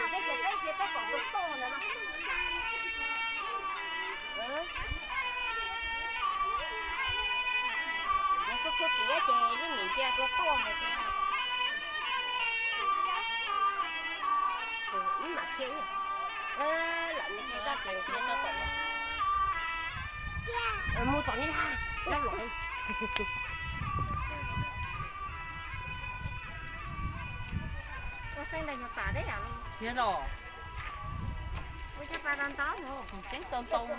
Peb ces peb ces peb kom tua toj ntawd no. Nws kuj khuj tiav ces yeej nim ntsia tua toj ntawd ces. Ib mam thiaj lam nws cia zaj ces nws cia rau tom no. Mus tom ni la, dab los. Ua tseeb ntawd nyuag tas deb yam los. Thiab los. Ua cov pas rau ntawd mus. Tseeb tau ntau no.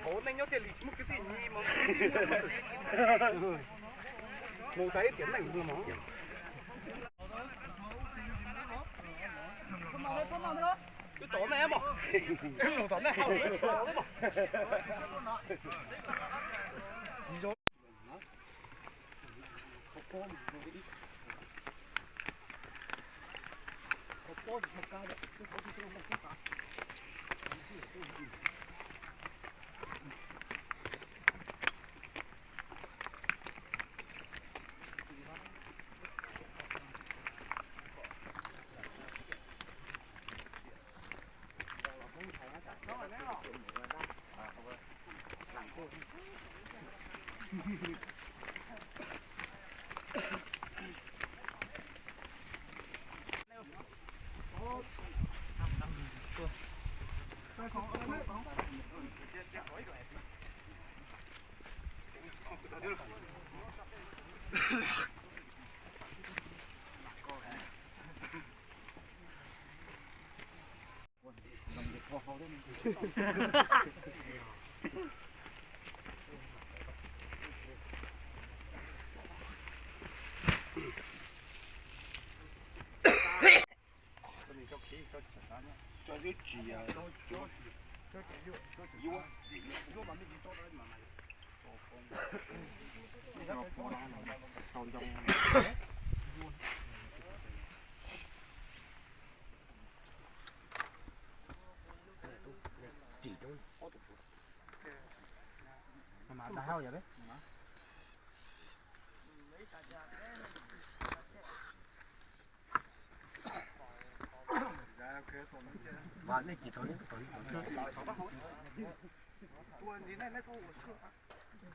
Hauv neej nyob thiaj li tsis muaj kwv tij nyi mas mus tas ib tiam neej no. Twb tom nej mos, tom nej.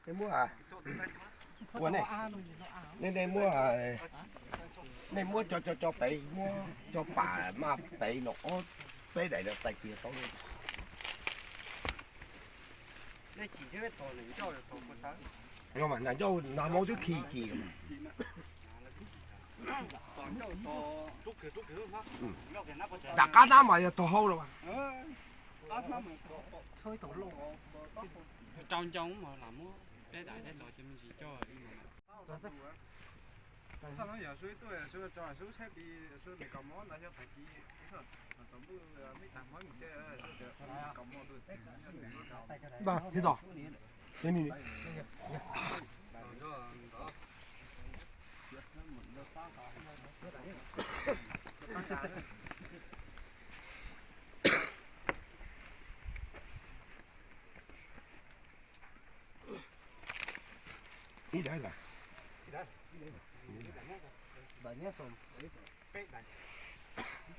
Nej muab, ua nej, nej, nej muab, nej muab cov, cov, cov pem, muab cov pam maj pem no ob peb daim no tais kiag tau. Nag ncauj nag hmo twb khi ci. Nram qab nab mas yog taug hau los. Rau ncoo mas lam muab peb daim los ces me ntsis coj.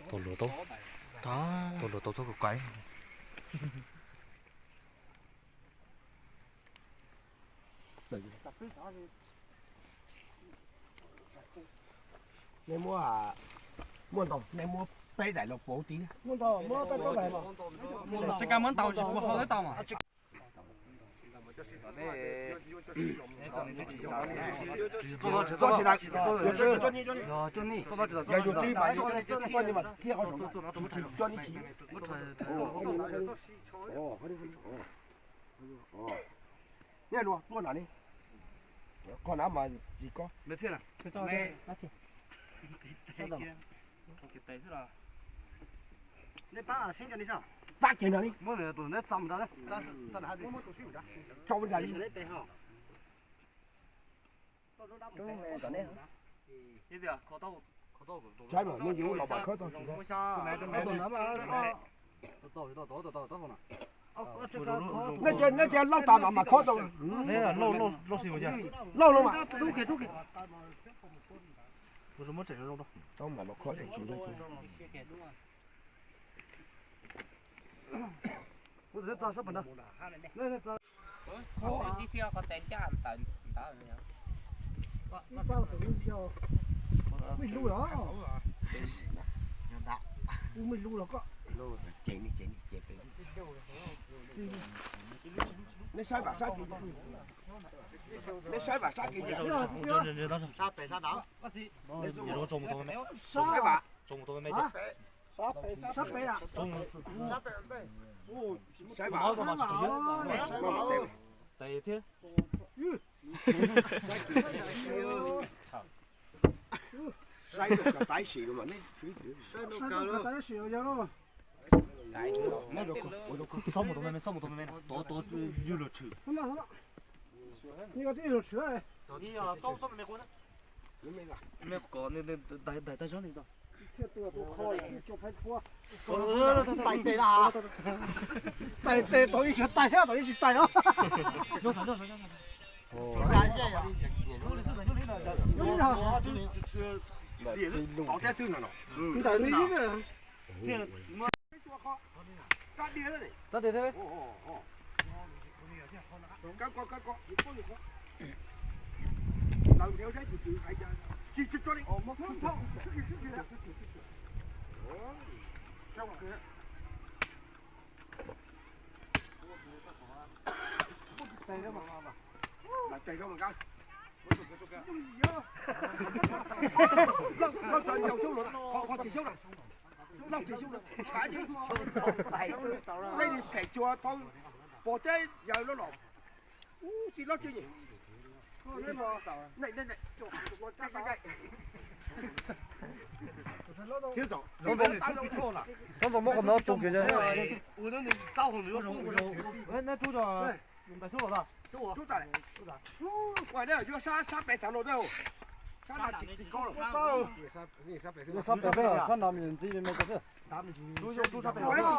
Tau luag tau, tau luag tau txhob kawg kais. Nej muab, muaj ntau, nej muab peb daim los pauv tid. Tsis kab muab ntau, ua hauv twb tau mas. Yog yus tib mas, tsis tsis coj nej tsis. Nyiaj luag tuaj na ne. Qhov na mas tsis ko. Txab kiag na ne. Tso nram li. Saib mas nej yuav los mas khawb tau. Nej cia lauj tas mas mas khawb tau. Lauj lauj mas. Tau mas los khawb tau. Neb saib vam sab kiag, neb saib vam sab kiag, saib vam, saib vam, saib rau cov tais sim no mas neb, saib rau cov tais sim no yog no. Txhob mus tau me me, txhob mus tau me me, tod tod yug luag tshwm. Kom daim tag zog li. Tais tes tod yeej tsis tais thiab, tod yeej tsis tais os. Ntawm li Rab diav thiab. Kab ko, kab ko. Lawv nrhiav saib tus twg hais tias tsis tso li. Lawv tais rau mas nkawd. Lauj, lauj, tso ncaus xyoob los, qhov, qhov tsis xyoob los. Lauj tsis xyoob los, tshav li. Peb li phem cuag tau pos teb yawg loj los. Ub, tsis loj tsis nyem. Muab qhov no tus kiag. Neb rub cov ntais xyoob los. Ua, neb yuav sab, sab pem thav no, sab no tsis, tsis koj los. Sab pem, sab no me ntxiv me me ko xwb.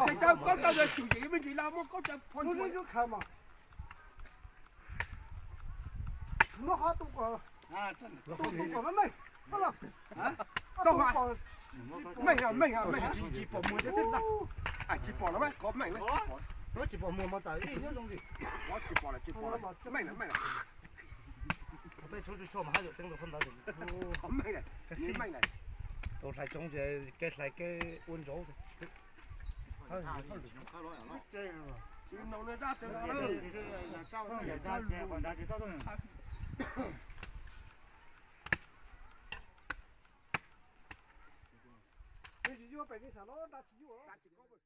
Tes taw koj taw yog tsum yim me ntsis los muab koj cov pho ntsuam. Muab qhov tu kom, tu kom meej, meej, meej, meej. Tsis pom muag, tsis pom los, qhov meej, tsis pom muag mas tawm ib nyob zoo li. Tsis pom los, tsis pom los, meej los, meej los. Peb tshua tshua mas haj yam teeb rau qhov ntawd. Qhov meej, meej. Tau hlais tsoov ces kev hlais kev ua ntsaud. Tus no ne, dab tsi no. Nws tsis yuav pem, nws xav los dab tsis yuav.